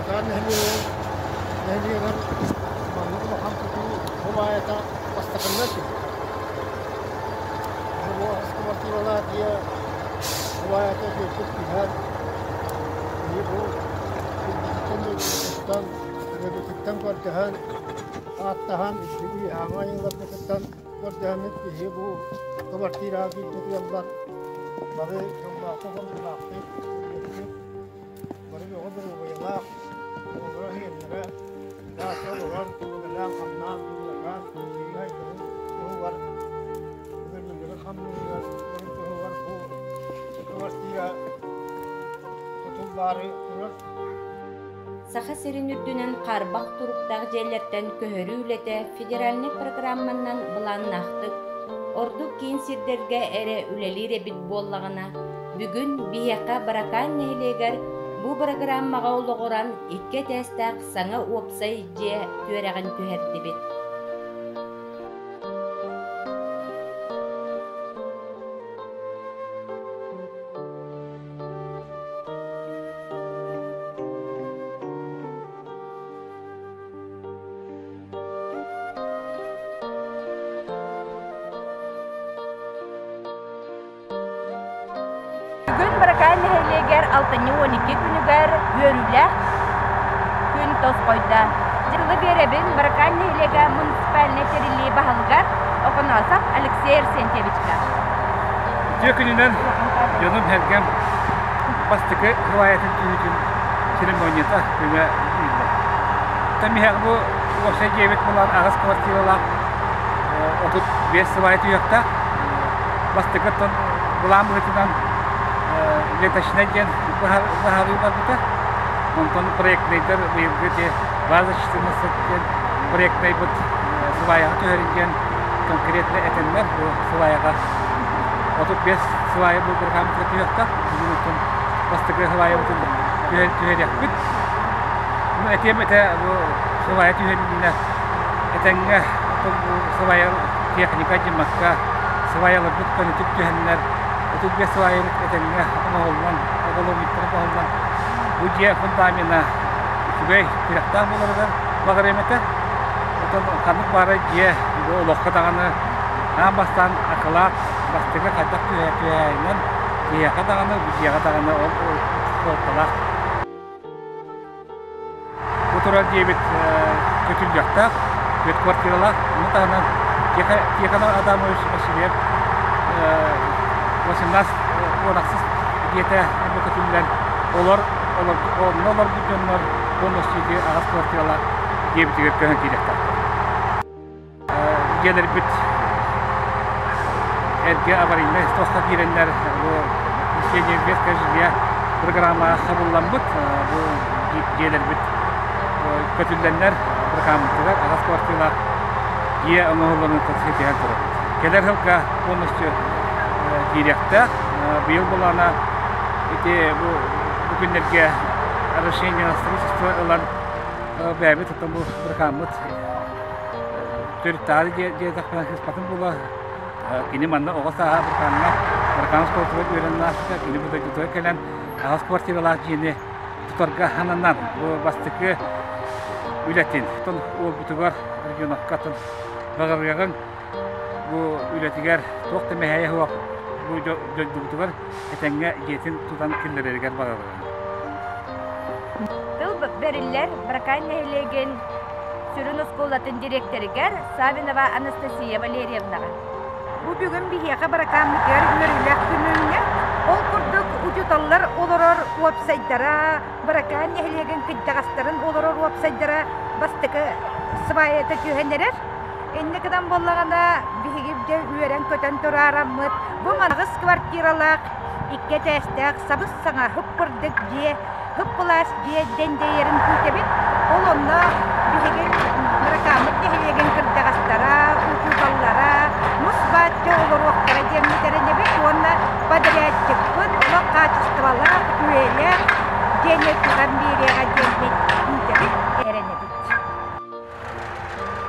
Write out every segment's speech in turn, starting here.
Быракаан нэһилиэгэр нэһилиэгэр маннык улахан тутуу сыбаайата бастакыннан түһүөххэ. Бу кыбартыыралаах дьиэ сыбаайата үчүгэйдик түһэн, киһи бу сирбититтэн дойдубутуттан, үлэбититтэн көрдөһөн, ааттаһан, үһү айылларбытыттан көрдөһөммүт киһи бу кыбартыыраҕа киирбит ыаллар бары дьоллоохтук, ордуулаахтык Бары бөҕө доруобуйалаах, оҕолоро иһэллэрэ, даача олорон, үлэлээн-хамнаан, ылларан, киһи туһугар, көмөлөрү хамныырыгар, дьонун туһугар бу квартира тутуллаары турар. Саха сирин үрдүнэн хаарбах туруктаах дьиэлэртэн көһөрүү үлэтэ федеральнай программанан былааннаахтык, ордук киин сирдэргэ эрэ үлэлиир эбит буоллаҕына, Бүгүн биһиэхэ Быракаан нэһилиэгэр бу бырагырааммаҕа олоҕуран икки этээстээх саҥа уопсай дьиэ түөрэҕин түһэрдибит. Бүгүн Быракаан нэһилиэгэр алтынньы 12 күнүгэр үөрүүлээх күн тосхойдо. Дьылы биэрэбин Быракаан нэһилиэгэ муниципальнай тэриллии баһылыгар Охоносов Алексей Арсентьевичка. Үтүө күнүнэн дьонум-сэргэм бастакы сыбаайатын түүтүн церемонията күнэ үүннэ. Тэмиһэх бу уопсай дьиэбит булан аҕыс квартиралаах 35 сыбаайа түһүөхтээх. Бастакыттан былаан быһыытынан леточнай диэн быһаарыы барбыта. Онтон проектнайдар быйылгы ити база 14 диэн проектнайбыт сыбаайаҕа түһэрин диэн конкретно этэннэр бу сыбаайаҕа 35 сыбаайа бу бырагырааматыгар түһүөхтээх. Бүгүн оттон бастакы сыбаайабытын түһэриэхпит. Ну, этиэм этэ бу сыбаайа түһэриннэ этэҥҥэ бу сыбаайа техника дьиммакка сыбаайаларбыт көнөтүк түһэннэр 35 сыбаайабыт этэҥҥэ оҥоһуллан оголовниктара оҥоһуллан бу дьиэ фундамена үчүгэй тирэхтээх буоларыгар баҕарыам этэ. Оттон ханнык баара дьиэ бу олоххо даҕаны аан бастаан акылаат бастакы хайдах түһээһинэн киһиэхэ даҕаны бу дьиэҕэ даҕаны ол суолталаах. Бу турар дьиэбит көтүллүөхтээх, түөрт квартиралаах. Ону таһынан Тихонов Адамович Васильев 18 уонахсыс дьиэтэ бу көтүллэн олор онно олорбут дьоннор полностью аҕыс квартиралаах дьиэбитигэр көһөн киириэхтээхтэр. Дьиэлэрбит эргэ аварийнай туохха киирэннэр бу Среднеевропейское жилье программа хабылламмыт. Бу дьиэлэрбит көтүллэннэр программатыгар аҕыс квартиралаах дьиэ оҥоһулларын ситиһэн турабыт. Кэлэр сылга полностью киириэхтээх. Быйыл былаана ити бу бу күннэргэ разрешение на строительство ылан бэйэбит оттон бу программыт Төрүттээҕи диэтэхпинэ сыыспатым буолуо. Кини манна оҕо сааһа Быркааҥҥа Быркаан оскуолатыгар үөрэнэн ааспыта. Кини бу дойдутугар кэлэн аҕыс квартиралаах дьиэни тутарга ананан бу бастакы үлэтин оттон уолбутугар Родионовка атын баҕарыаҕыҥ бу үлэтигэр туох да мэһэйэ суох бу дойдубутугар этэҥҥэ дьиэтин тутан киллэрэригэр баҕарабын. Тыл бэриллэр Быракаан нэһилиэгин сүрүн оскуолатын дириэктэригэр Савинова Анастасия Валерьевнаҕа. Бу бүгүн биһиэхэ Быракааммытыгар үөрүүлээх күн үүннэ. Ол курдук учууталлар олорор уопсайдара, Быракаан нэһилиэгин кырдьаҕастарын олорор уопсайдара бастакы сыбаайата түһэн эрэр. Инньэ гынан буоллаҕына биһиги дьэ үөрэн-көтөн тураараммыт бу манаҕыс квартиралаах икки этээстээх сабыс-саҥа һып-курдук дьиэ һып-былаас дьиэ дэндэйэрин күүтэбит. Ол онно биһиги Быракааммыт нэһилиэгин кырдьаҕастара, учууталлара мус-бааччы олоруохтара диэммит эрэнэбит уонна подрядчикпыт олох хаачыстыбалаах, үйэлээх дьиэни тутан биэриэҕэ диэммит күүтэбит, эрэнэбит.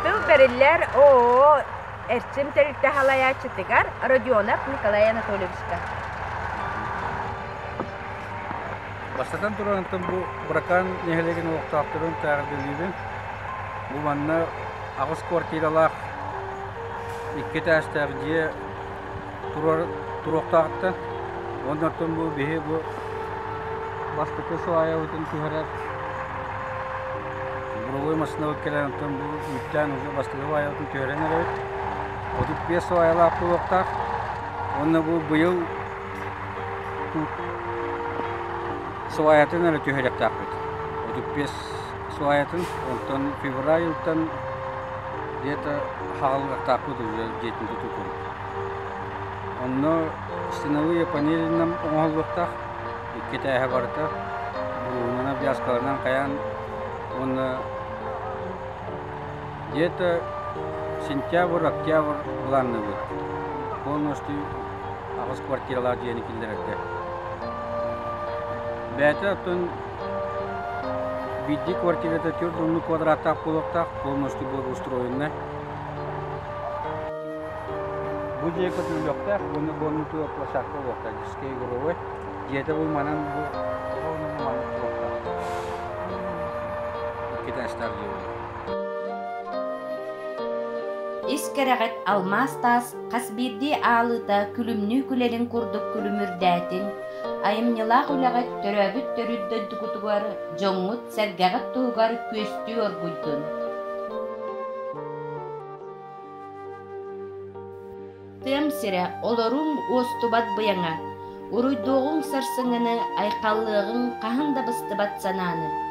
Тыл бэриллэр ООО Эрчим тэрилтэ салайааччытыгар Родионов Николай Анатольевичка. Бастатан туран, онтон бу Быракаан нэһилиэгин олохтоохторун эҕэрдэлиибин. Бу манна аҕыс квартиралаах икки этээстээх дьиэ туруохтаахтар. Уонна оттон бу биһи бу бастакы сваябытын түһэрэр буровой массыынабыт кэлэн оттон бу үүттээн уже бастакы сваябытын түһэрэн эрэбит. 35 сваялаах буолуохтаах. Уонна бу быйыл сваятын эрэ түһэриэхтээхпит. 35 сваятын, онтон февраль ыйтан где-то хаалыахтаахпыт уже дьиэтин тутуутун. Онно стеновые панелинан оҥоһуллуохтаах, икки этээһэ барыта, буруунан обвязкаларынан хайаан уонна где-то сентябрь, октябрь былаанныыбыт. Полностью аҕыс квартиралаах дьиэни киллэрэргэ. Бэйэтэ оттон биирдии квартирата 4 квадраттаах буолуохтаах, полностью благоустроенная. Бу дьиэ көтүллүөхтээх уонна комнатуга площадка буолуохтаах, детскай игровой. Дьиэтэ бу манан бу манан туруохтаах. Икки этажтаах дьиэ буолар. Ис кэрэҕит алмаас таас хас биирдии аалыыта күлүмнүү күлэрин курдук күлүмүрдээтин, айымньылаах үлэҕит төрөөбүт төрүт дойдугутугар, дьоҥҥут-сэргэҕит туһугар күөстүү оргуйдун. Тыам сирэ олоруҥ уостубат быйаҥа, уруйдуоҕуҥ сарсыҥҥыны, айхаллыаҕыҥ хаһан да быстыбат санааны.